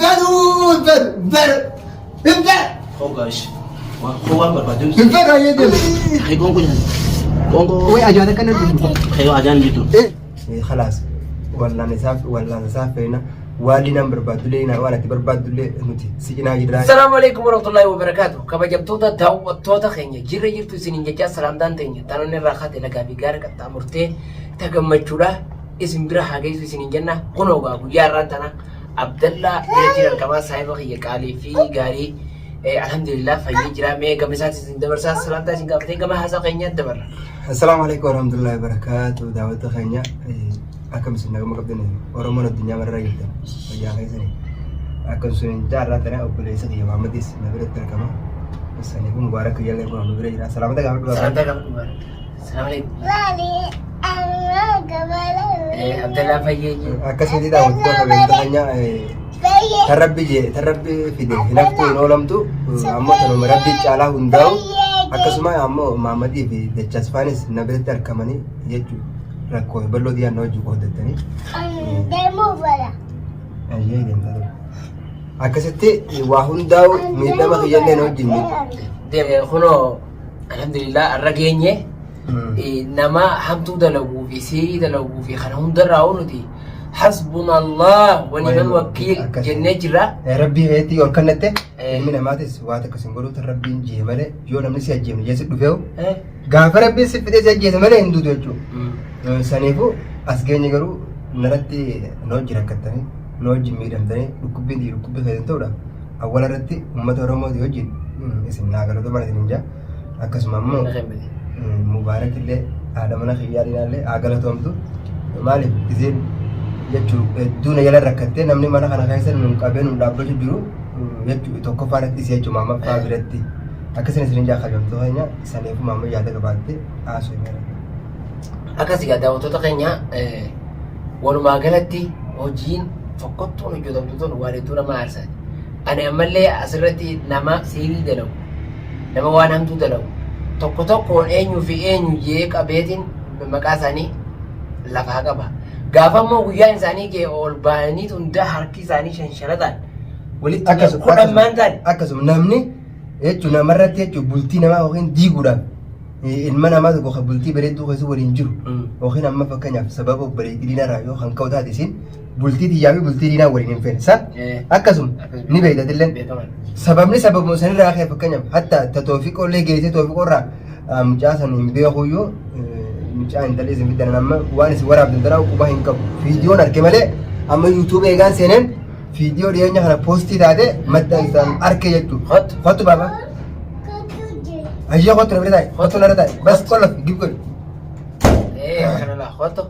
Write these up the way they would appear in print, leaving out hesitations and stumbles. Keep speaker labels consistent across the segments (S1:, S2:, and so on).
S1: fedhu hin fedhu hin fedhu hin fedhu.
S2: Hogaash. Koo waan barbaadu.
S1: Hin fedhu ayyee deemu.
S2: Kee qoonqoo nyaata. Qoonqoo.
S1: Way ajaan akkana jiru.
S2: Kee ajaan jitu.
S3: Khalaas wallaan isaaf wallaan isaaf feena waan linaan barbaadullee waan ati barbaaddullee nuti si cinaa jirraa.
S4: Assalaamu alaikum warahmatullahi wabarakatuh. Kabajamtoota daawwattoota keenya jirra jirtu isiniin jechaa salaamtaan teenya tanoonni irraa kaate lagaa fi gaara qaxxaamurtee ta gammachuudha isin bira haa geessu isiniin jenna. Kunoo gaa guyyaa irraan tana Abdallaa biratti argamaa saahiba kiyya qaalii fi gaarii alhamdulillah fayyee jira. Mee gama isaatti isin dabarsaa salaamtaa isin gaafatee gama haasaa keenyaatti dabarra.
S3: Assalaamu alaikum warahmatullahi wabarakatuh. Daawwattoota keenya akkam isin naguma qabdan Oromoon addunyaa marra jirtan fayyaa keessanii. Akkam sun jaarraa tana obboleessa kiyya Muhammadis na biratti argama. Saniifuu mubaarak kiyyallee kun nu bira jira. Salaamata gaafadhu baaba.
S4: Salaamtaa gaafadhu baara. Salaam alaikum. Abdallaa fayyee jira.
S3: Akkasitti daawwattoota kabajamtoota keenya tan rabbi jee tan rabbi fide hin haftu hin oolamtu ammoo tanuma rabbi caalaa hundaa'u akkasuma ammoo Mahammadii fi Dachaasfaanis na biratti argamanii jechuudha. Rakkoo bal'oo diyaa na wajjin qooddattanii. Ayyee deemtaa ture. Akkasitti waa hundaa'u miidhama kiyyallee na wajjin miidha.
S4: Kunoo alhamdulillah har'a geenye nama hamtuu dalaguu fi siirii dalaguu fi kana hundarraa nuti hasbuna Allah wa ni'mal wakiil jennee jirra.
S3: Rabbii keetti ol kennatte ilmi namaatis waa takka sin godhuu tan rabbiin jee malee yoo namni si ajjeefne jee si dhufeewu gaafa rabbiin si fidee si ajjeese malee hin duutu jechuudha. Saniifuu as geenye garuu naratti na wajjin rakkattanii na wajjin miidhamtanii dhukkubbiin tiyya dhukkubbii keessan ta'uudha. Awwala irratti uummata Oromooti wajjin isin naa galatooma isin hin jaa. Akkasuma immoo Mubaarak illee haadha mana kiyyaa illee haa galatoomtu. Maaliif isiin jechuun hedduu na jala rakkattee namni mana kana keessa nuun qabee nuun dhaabbachuu jiru jechuun tokkoffaa irratti isii jechuun maammaffaa biratti. Akkasuma isin hin jaa kabajamtoota keenya saniifuu maamma yaada qabaatte haasoo hin
S4: Akkas egaa daawwattoota keenya walumaa galatti hojiin fokkottuun hojjetamtu tun waan hedduu nama aarsaati. Ani ammallee asirratti nama siirii dalagu, nama waan hamtuu dalagu tokko tokkoon eenyuu fi eenyu jee qabeetiin maqaa isaanii lafaa qaba. Gaafa immoo guyyaan isaanii ga'e ol ba'anii hundaa harki isaanii shanshalataan walitti
S3: Akkasuma
S4: kudhan maan ta'an.
S3: Akkasuma namni jechuun namarratti jechuun bultii namaa yookiin diiguudhaaf ilma namaa tokko kan bultii bareedduu keessa waliin jiru yookiin amma fakkeenyaaf sababa obboleettii diinarraa yoo kan ka'u taate isiin bultii tiyyaa fi bultii diinaa waliin hin feene sa akkasuma ni beektatillee
S4: Beekaman.
S3: Sababni sababuma sanirraa ka'e fakkeenyaaf hatta ta toofiqoo illee geessee toofiqoo irraa mucaa san hin beekuyyuu mucaa intalli isin fiddan amma waan isin waraabdan tanaa quba hin qabu. Viidiyoon arge malee amma yuutuub eegaan seeneen viidiyoo dhiyeenya kana poostii taate maxxansaan arke jechuudha.
S4: Kottu.
S3: Kottu baaba. Ayyee kottu na bira taa'i. Kottu na bira taa'i. Bas qollof gib godhi.
S4: Kana laa kottu.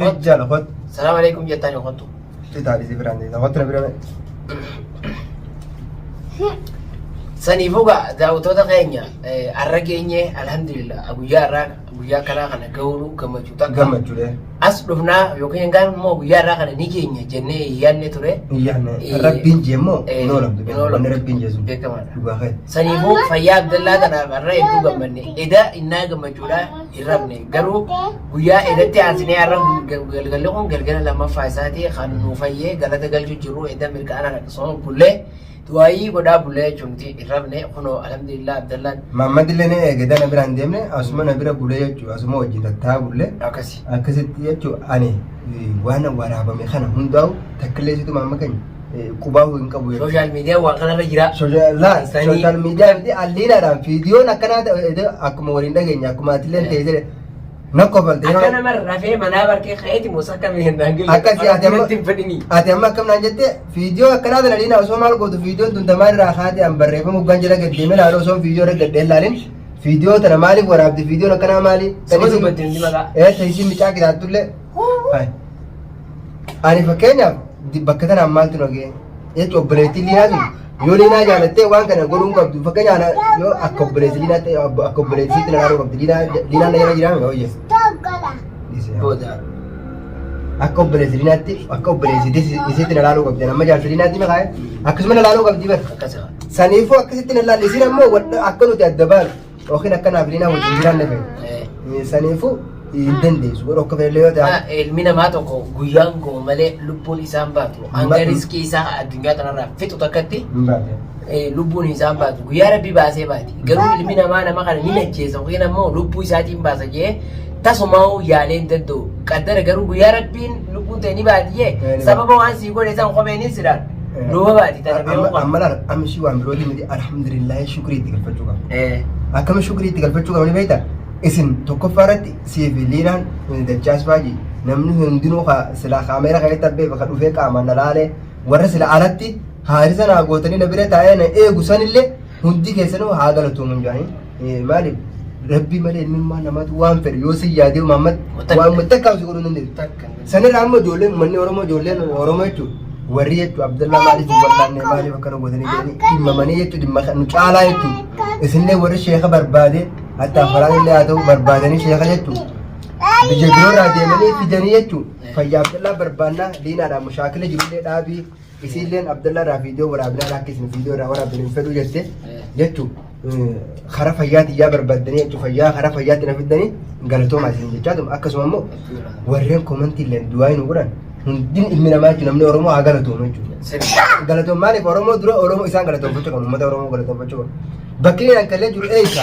S3: Rijjaala kottu.
S4: Salaam alaikum jettaani kottu.
S3: Itaali si biraan deemta. Kottu na bira mee.
S4: Saniifuu gaa daawwattoota keenya har'a geenye alhamdulillah guyyaa har'aa guyyaa kanaa kana ga'uun gammachuu takka.
S3: Gammachuudha.
S4: As dhufnaa yookiin gaan immoo guyyaa har'aa kana ni geenya jennee hin yaadne ture.
S3: Hin yaadne. Rabbiin jee immoo hin oolamtu.
S4: Hin oolamtu.
S3: Wanni Rabbiin jee sun.
S4: Beekamaadha.
S3: Dhugaa kee.
S4: Saniifuu fayyaa Abdallaa tanaaf har'a hedduu gammanne. Eda innaa gammachuudhaa hin rafne. Garuu guyyaa edatti aansinee har'a galgalli kun galgala lammaffaa isaati kan nu fayyee galata galchuu jirru eda mirqaanaan akkasuma bullee du'aayii godhaa bullee jechuun nuti hin rafne kunoo alhamdulillah Abdallaan
S3: Mahammad illee ni eege dana bira hin deemne asuma na bira bulee jechuudha asuma wajjin tattaa'aa bulle
S4: akkasi.
S3: akkasitti jechuudha ani waan waraabame kana hundaa'u takkillee situ maamma keenya qubaa hin qabu jechuudha.
S4: Sooshaal miidiyaa waan kanarra jira. Sanii-
S3: Sooshaal miidiyaa miti alliinaadhaan viidiyoon akkanaa ta'e akkuma waliin dhageenya akkuma atilleen teessee na kofalte.
S4: Akka nama rafee manaa barkee ka'eeti moo sakka miidhaan galle.
S3: Akkasii ati amma
S4: Irratti hin fedhini.
S3: ati amma akkam naan jette viidiyoo akkanaa tana liinaa osoo maal gootu viidiyoon tun tamaa irraa kaatee an barreeffama hoggaan jala gad deemee laalu osoo viidiyoo irra gad laalin viidiyoo tana maaliif waraabdi viidiyoon akkanaa maali?
S4: Sama dubbatti hundi maqaa.
S3: Ee ta'isiin micaa qixaattullee. Hai. Ani fakkeenyaaf bakka tanaan maaltu na ga'e jechuun obboleettii liinaa sun yoo liinaa jaalattee waan kana godhuu hin qabdu fakkeenyaaf ana yoo akka obboleettii liinaa ta'e akka obboleettiitti na ilaaluu qabdi liinaa liinaan na jala jiraa miti hojii.
S4: Booda.
S3: Akka obboleessi liinaatti akka obboleessi isiitti na ilaaluu qabdi amma jaarsi liinaatti maqaa akkasuma na ilaaluu qabdi bara.
S4: Akkasuma.
S3: Saniifuu akkasitti na ilaalle isiin ammoo akka nuti adda baanu yookiin akka naaf liinaa wajjin jiraanne fayyada. Saniifuu Hin dandeessu. Godhu akka fedhe yoo ta'e.
S4: Ilmi namaa tokko guyyaan ga'u malee lubbuun isaan baatu. Hanga riskii isaa addunyaa kanarraa fixu takkatti
S3: Hin baate.
S4: Lubbuun isaan baatu. Guyyaa Rabbi baasee baati. Garuu ilmi namaa nama kana ni ajjeesa yookiin ammoo lubbuu isaatiin baasa jee tasumaa yaalee hin danda'u. Qaddara garuu guyyaa Rabbiin lubbuun ta'e ni baati jee
S3: ni
S4: sababa waan sii godhe san kopheenin sidhaan nuuma baati tana beekuu
S3: Amma
S4: qaba.
S3: amma laala amma ishii waan birootii miti alhamdulillahi shukrii itti galfachuu qaba. Akkami shukrii itti galfachuu qabani beektaa? Isin tokkoffaa irratti siif liinaan dachaas faaji namni hundinuu ka sila kaameera keessatti abbee ka dhufee qaamaan na laalee warra sila alatti haarisa naa gootanii na bira taa'ee na eegu sanillee hundi keessanuu haa galatooman jedhanii maaliif rabbii malee ilmummaa namaatu waan fedhe yoo si yaadee Muhammad waan takkaa si godhuu hin dandeessu. Sanirraa amma ijoolleen uummanni Oromoo ijoolleen Oromoo jechuun warri jechuun Abdallaa maaliif hin wallaanne maaliif akkana gootanii jedhanii dhimmamanii jechuun dhimma nu caalaa jechuun isinillee warri sheeka barbaade hatta faraan illee haa ta'u barbaadanii sheeka jechuun biyya biroorraa deemanii fidanii jechuun fayyaa Abdallaa barbaannaa liinaadhaan mushaakila jirullee dhaabii isiilleen Abdallaa irraa viidiyoo waraabinaa lakkisni viidiyoo irraa waraabin hin fedhuu jette jechuun karaa fayyaatti yaa barbaaddanii jechuun fayyaa karaa fayyaatti na fiddanii galatoomaa isin jechaa tuma akkasuma immoo warreen komantii illee du'aa nu godhan hundin ilmi namaa jechuun namni Oromoo haa galatoomu jechuudha. Galatoom maaliif Oromoo dura Oromoo isaan galatoomfachuu qabu uummata Oromoo galatoomfachuu qabu. Bakki inni ankallee jiru eessa?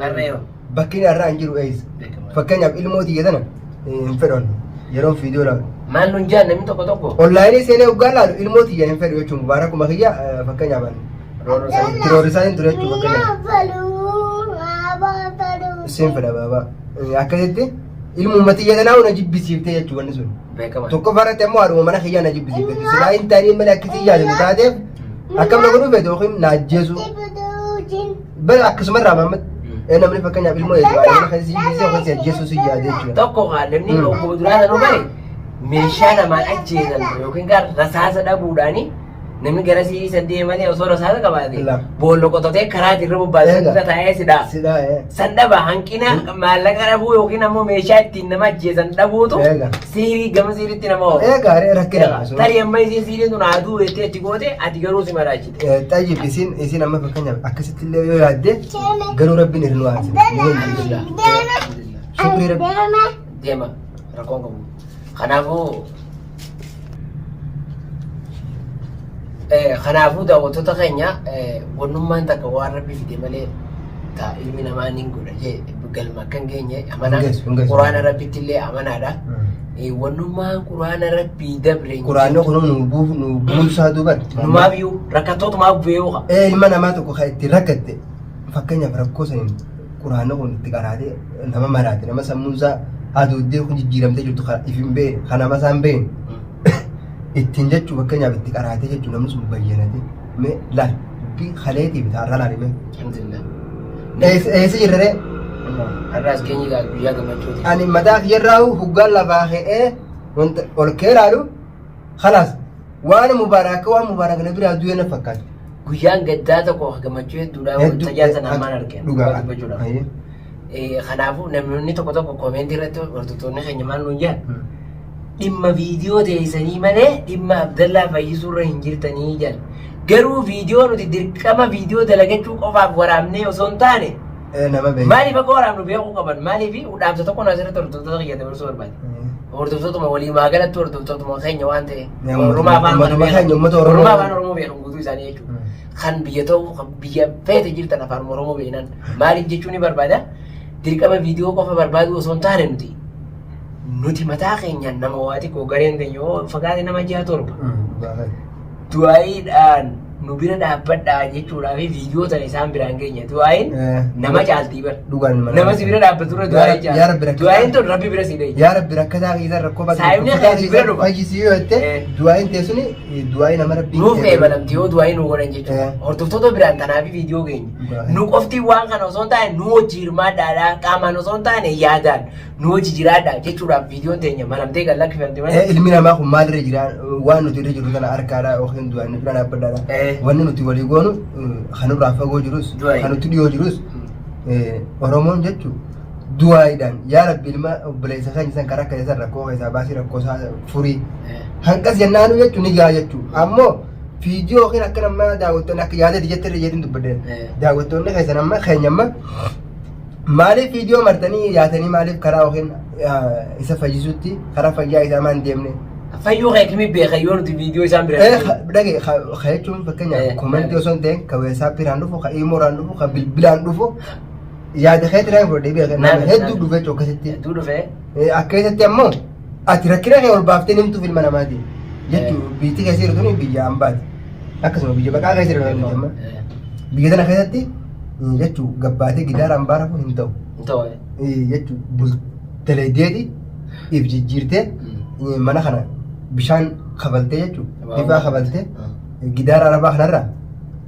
S4: Barreeyo.
S3: Bakki inni har'aa hin jiru eessa? Fakkeenyaaf ilmoo tiyya tana hin fedhan yeroo viidiyoo ilaalu.
S4: Maal nun jaan namni tokko tokko.
S3: Onlaayinii seenee hoggaa ilaalu ilmoo tiyya hin fedhu jechuun mubaarakuma kiyya fakkeenyaaf ani. Tiroorisaa hin ture jechuun fakkeenyaaf. Siin fedha baabaa. Akkasitti ilmuma tiyya tanaa na jibbisiiftee jechuun wanni sun.
S4: Beekama.
S3: Tokkoffaa irratti ammoo haadhuma mana kiyyaa na jibbisiifte. Silaa hin taaniin malee akkasii yaadatu taateef akkam na godhuu feete yookiin na ajjeesu. Bara akkasuma irraa maammat namni fakkeenyaaf ilmoo eetu haadha mana keessa si jibbisiisee yookiin si ajjeesuu si yaade jechuudha.
S4: Tokko kaa namni obbo duraa sanuu bare meeshaa namaan ajjeesan yookiin gaa rasaasa dhabuudhaani namni gara sii san deeme malee osoo rasaasa qabaate
S3: La.
S4: boolla qotatee karaa irra bobbaasee
S3: Eega.
S4: irra taa'ee sidhaa.
S3: Sidhaa ee.
S4: San dhaba hanqina maallaqa dhabuu yookiin ammoo meeshaa ittiin nama ajjeesan dhabuutu
S3: Eega.
S4: siirii gama siiriitti nama oofa.
S3: Eega ree rakkina.
S4: Tarii amma isiin siiriin tun haaduu jettee itti goote ati garuu si maraachite.
S3: Xayyib isin isin amma fakkeenyaaf akkasitti illee yoo yaadde garuu rabbiin irra nu aansine.
S4: Alhamdulillah.
S3: Shukrii rabbi.
S4: Deema rakkoon qabu. Kanaafuu kanaafuu daawwattoota keenya wannummaan takka waan rabbi fide malee ta ilmi namaa ni godha jee galma akka hin geenye amanaa
S3: Hin geessu, hin geessu.
S4: Quraana rabbitti illee amanaadha. Wannummaan quraana rabbii dabre hin
S3: Quraanni
S4: jirtu.
S3: kun nu buuf nu buusaa duuban.
S4: Numaaf iyyuu rakkattootumaaf bu'ee uka.
S3: Ilma namaa tokko kan itti rakkatte fakkeenyaaf rakkoo saniin quraanni kun itti qaraatee nama maraate nama sammuun isaa aduuddee kun jijjiiramtee jirtu kan if hin beekne kan nama isaa hin beekne ittiin jechuu fakkeenyaaf itti qaraatee jechuu namni sun bayyanate mee laal dubbii kaleetii fi taarraa laali mee.
S4: Alhamdulillah.
S3: Eessa jirra ree?
S4: Har'aas geenye gaa guyyaa gammachuuti.
S3: Ani mataa kiyyarraa hoggaan lafaa ka'ee wanta ol kee laalu kalaas waan mubaarak waan mubaarak na biraa du'e na fakkaata.
S4: Guyyaan gaddaa tokko gammachuu hedduudhaan
S3: Hedduu-
S4: tajaajila sana ammaan argina.
S3: Dhugaa.
S4: Dhugaa dubbachuudhaaf.
S3: Ayyee.
S4: Kanaafuu namoonni tokko tokko koomentii irratti hordoftoonni keenya maal nuun jedhan dhimma viidiyoo teessanii malee dhimma Abdallaa fayyisuu irra hin jirtanii jedhan. Garuu viidiyoo nuti dirqama viidiyoo dalagachuu qofaaf waraabnee osoo hin taane
S3: Nama beeku.
S4: maaliif akka waraabnu beekuu qaban maaliif dhaamsa tokko asirratti hordoftoota kiyya dabarsuu barbaade. Hordoftootuma waliimaa galatti hordoftootuma keenya waan ta'e Oromoo afaan
S3: Uummatuma keenya, uummata Oromoo.
S4: Oromoo afaan Oromoo beekan guutuu isaanii jechuudha. Kan biyya ta'u kan biyya feete jirtan afaan Oromoo beeknan maaliif jechuu ni barbaada dirqama viidiyoo qofa barbaaduu osoo hin taane nuti mataa keenyaan nama waa xiqqoo gareen keenya yoo fagaate nama ji'a 7 du'aayiidhaan nu bira dhaabbadhaa jechuudhaa fi viidiyoo tana isaan biraan geenye du'aayiin nama caaltii bara.
S3: Dhugaan ilma
S4: Nama si bira dhaabbatu irra du'aayiin
S3: Yaa
S4: caalti.
S3: Rabbi rakkataa.
S4: Du'aayiin tun Rabbi bira si dheeyyi.
S3: Yaa Rabbi rakkataa keessan rakkoo baasii
S4: Saayibni
S3: rakkataa
S4: kee si bira
S3: keessan
S4: dhufa.
S3: fayyisi yoo jette du'aayiin teessuni du'aayii nama Rabbiin
S4: Nuuf
S3: kee
S4: eebalamti yoo du'aayii nu godhan jechuudha. Hordoftoota biraan tanaa fi viidiyoo keenya.
S3: Dhugaa.
S4: Nu qofti waan kana osoo hin taane nu hojii hirmaadhaadhaa qaamaan osoo hin taane yaadaan nu hojii jiraadhaa jechuudhaaf viidiyoon teenya maramtee kan lakkifamte malee.
S3: Ilmi namaa kun maalirra jira waan nuti irra jirru kana harkaadha yookiin du'aan nu bira dhaabbadhaadha. Wanni nuti walii goonu kan nurraa fagoo jirus
S4: Du'aayi.
S3: kan nuti dhiyoo jirus Oromoon jechuun du'aayiidhaan yaa Rabbi ilma obboleessa keenya san karaa keessa rakkoo keessaa baasii rakkoo isaa furii. Hanqas jennaanu jechuun ni gahaa jechuudha. Ammoo fiidiyoo yookiin akka nama daawwattoonni akka yaadatti jette irra jeetiin dubbadde. Daawwattoonni keessan amma keenya amma maaliif fiidiyoo martanii yaatanii maaliif karaa yookiin isa fayyisutti karaa fayyaa isaa maan deemne.
S4: Fayyuu kee kimi beeka yoo nuti viidiyoo isaan bira.
S3: Dhage ka jechuun fakkeenyaaf komentii osoo hin ta'in ka weesaappiiraan dhufu, ka iimooraan dhufu, ka bilbilaan dhufu yaada keetiraan fudhadhee beeka. Nama hedduu dhufe jechuudha akkasitti.
S4: Hedduu dhufee.
S3: Akka isatti ammoo ati rakkina kee ol baaftee nimtuuf ilma namaati. Jechuun biyyi keessa jirtu tuni biyya ambaati. Akkasuma biyya baqaa keessa jirtu nuti amma. Biyya tana keessatti jechuun gabbaatee gidaara ambaa rafuun hin ta'u.
S4: Hin ta'u.
S3: Jechuun daladeeti if jijjiirtee mana kana bishaan kabaltee jechuun ifaa kabaltee gidaara arabaa kanarraa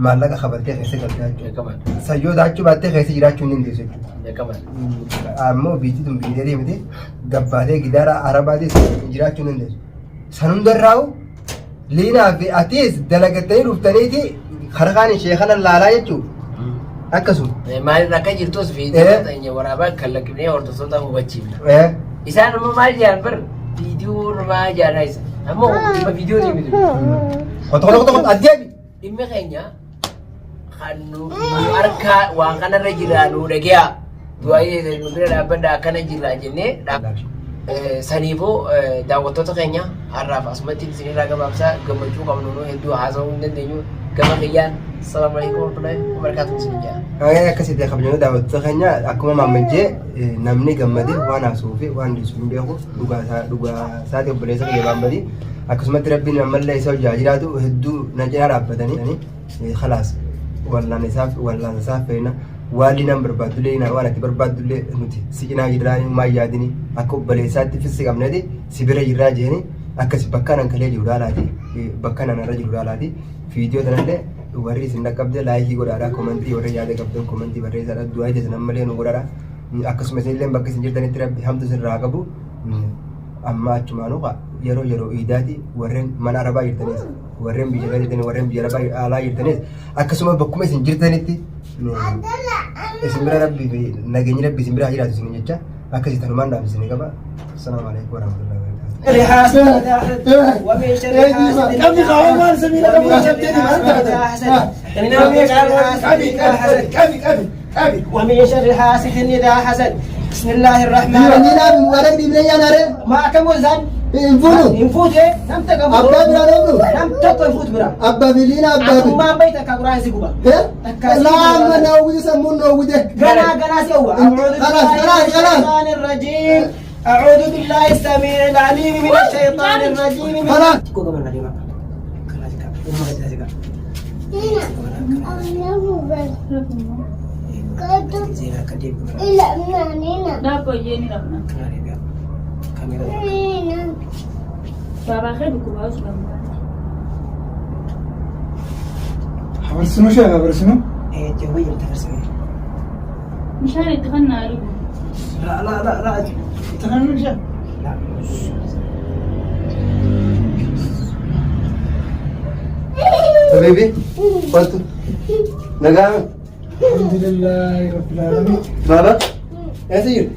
S3: maallaqa kabaltee keessa galtee jechuudha.
S4: Beekamaadha.
S3: Sayyoo daachuu baattee keessa jiraachuu hin dandeessu jechuudha.
S4: Beekamaadha.
S3: Ammoo biyyi tun biyya deemte gabbaatee gidaara arabaatis jiraachuu hin dandeessu. San hundarraa'u liinaa fi atiis dalagattanii dhuftaniiti karaa kaan ishee kana laalaa jechuudha. Akkasuma.
S4: Maaliin akka jirtus viidiyoo teenya waraabaa kan lakkifnee hordoftoota hubachiifna. Isaan immoo maal jedhan bar viidiyoo irraa jedhan isa. Ammoo dhimma viidiyoo miti.
S3: Qoto qoto qoto addeebi.
S4: Dhimmi keenya kan nu harkaa waan kanarra jira nu dhageeyaa. Du'aa nu bira dhaabbadha akkana jirra jennee saniifuu daawwattoota keenya har'aaf asumatti isinirraa gabaabsaa gammachuu qabnu nu hedduu haasa'uu hin dandeenyu gama kiyyaan Assalamu alaikum warahmatullahi wabarakatuh isin jedha.
S3: Akkasitti kabajamee daawwattoota keenya akkuma maammajjee namni gammadee waan haasa'uu fi waan dhiisu hin beeku dhugaa isaatii obboleessa kiyya maammadii akkasumatti rabbiin ammallee isa hojjaa jiraatu hedduu na cinaa dhaabbatanii khalaas wallaan isaaf wallaan isaaf feena waan liinaan barbaaddullee liinaan waan ati barbaaddullee nuti si cinaa jirraa maal yaadini akka obboleessaatti fissi qabneeti si bira jirraa jeeni akkas bakka nan kalee jiru laalaati bakka nan irra jiru laalaati viidiyoo tanallee warri isin dhaqqabde laayikii godhaadha komentii warri yaada qabdan komentii barreessaadha du'aa isin ammallee nu godhaadha akkasuma isinillee bakka isin jirtanitti rabbi hamtu isinirraa qabu amma achumaanuu yeroo yeroo iidaati warreen mana arabaa jirtanis warreen biyya kana jirtanii warreen biyya arabaa alaa jirtanis akkasuma bakkuma isin jirtanitti isin bira rabbi fi nageenyi rabbi isin bira haa jiraatu isin jecha akkasii tanumaan dhaamsa isin qaba. Assalaamu alaikum warahmatullahi wabarakatuh.
S5: ومن شر حاسد
S1: قبل قوام سميرة قبل قبل قبل قبل قبل
S5: ومن شر حاسد إذا حسد بسم الله الرحمن الرحيم ما كم وزن ينفوت إيه نم تكفوت
S1: Abbaa biraa dhoofnu?
S5: نم تكو ينفوت برا
S1: Abbaa fi Liina abbaa fi.
S5: أما بيتك قرآن سيقوبا
S1: Laama na uwwise sammuun na uwwise.
S5: قنا قنا سوى أعوذ
S1: خلاص،
S5: بالله
S1: خلاص،
S5: من
S1: خلاص.
S5: الشيطان الرجيم أعوذ بالله السميع العليم من الشيطان الرجيم من
S1: خلاص.
S5: تكو قبل الرجيم خلاص
S1: Habarsinu shee habarsinu.
S6: Bishaan itti kannaa dhugu.
S5: لا لا لا لا
S1: Takannu shee.
S5: لا
S3: Habibi, kottu. Nagaa.
S1: Alhamdulillahi rabbil alamin.
S3: Baba. Eessa jirtu?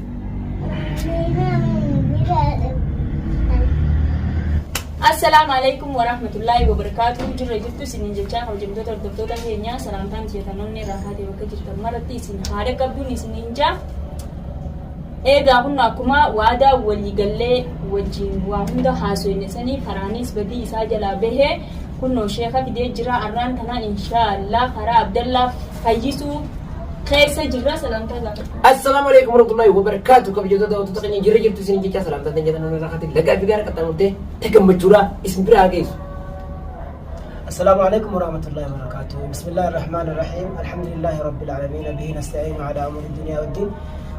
S6: Assalaamu alaikum warahmatullahi wabarakatuh. Jirra jirtu isiniin jechaa kabajamtoota hordoftoota keenyaa salaamtaan jeetanoonni irraa haatee bakka jirtan maratti isin haadha qabduun isiniin jaa. Eegaa kun akkuma waadaa waliigallee wajjin waa hunda haasofne sanii karaanis badii isaa jalaa bahee kunnoo sheeka fidee jira arraan tanaa inshaallah karaa Abdallaa fayyisuu keessa jirra salamtaa gaafadhu.
S4: Assalaamu alaikum warahmatullahi wabarakatuh. Kabajamtoota daawwattoota keenya jirra jirtu isin jechaa salaamtaan teenya tanaan irraa kaatee lagaa fi gaara qaxxaamurtee ta gammachuudhaa isin biraa haa geessu.
S5: السلام عليكم ورحمة الله وبركاته بسم الله الرحمن الرحيم الحمد لله رب العالمين به نستعين على أمور الدنيا والدين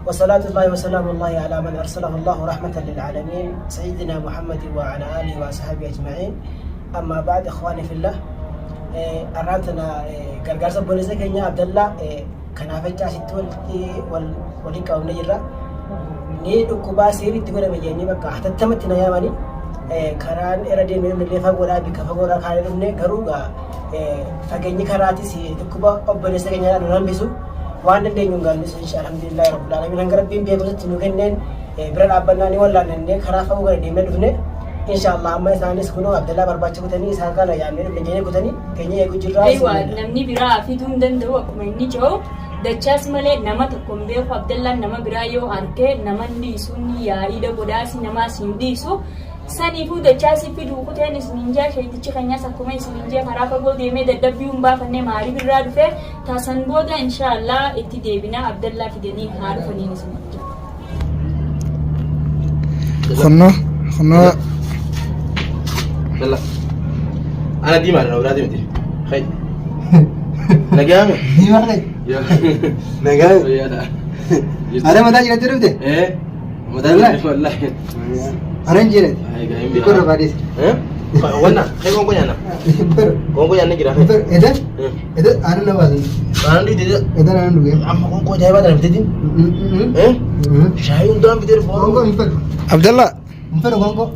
S5: وصلاة الله وسلام الله على من أرسله الله رحمة للعالمين سيدنا محمد وعلى آله وأصحابه أجمعين أما بعد إخواني في الله أرانتنا غرغرسة بوليسة كينيا عبد الله كنافة ست ولي قوم نجرة ni dhukkubaa sirriitti godhame jennee bakka hatattamatti na yaamanii karaan irra deemnee dhufnellee fagoodhaa bikka fagoodhaa kaanee dhufne garuu fageenyi karaatis dhukkuba obboleessa keenyaa nu hambisu waan dandeenyu hin gaannis insha alhamdulillahi rabbil alamin hanga rabbiin beekumsatti nu kenneen bira dhaabbannaa ni wallaannannee karaa fagoo gara deemnee dhufne insha Allah amma isaanis kunoo Abdallaa barbaacha kutanii isaan kana yaamnee dhufne jennee kutanii keenya eeguu jirraa.
S6: Eeywaa namni biraa fiduu hin danda'u akkuma inni jiru Dachaas malee nama tokko hin beeku. Abdallaan nama biraa yoo arge nama hin dhiisu, ni yaa'iidha godhaasi namaas hin dhiisu. Saniifuu dachaasii fiduu kuteen isiniin jaa sheektichi keenyas akkuma isiniin jee karaa fagoo deemee dadhabbii hin baafannee maariib irraa dhufe taasan booda inshaallah itti deebinaa Abdallaa fidanii haa dhufaniin isiniin jaa.
S1: Kunnoo kunnoo
S2: Yalla. Ana diimaadha na biraati miti. Hay. Nagaame.
S3: Diimaa kai. Nagaa.
S2: Fayyaadha.
S3: Ara mataa jiraatti dhufte?
S2: Eh. Mataa jiraatti wallahi.
S3: Ara hin jirati.
S2: Ay gaa'in
S3: Xiqqoo irra baadhees.
S2: Eh? Wanna kai gongo nyaanna. Gongo nyaanna jira.
S3: Edan edan aannan na baasan.
S2: Aannan dhugde.
S3: Edan aannan dhugee.
S2: Amma gongo ajaa'ibaa kana biteetiin. Eh? Shaayii hundaan bitee dhufu.
S3: Gongo hin fedhu.
S1: Abdallah
S3: Hin fedhu gongo.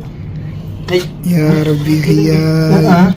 S2: Kai.
S1: yaa rabbii kiyyaa.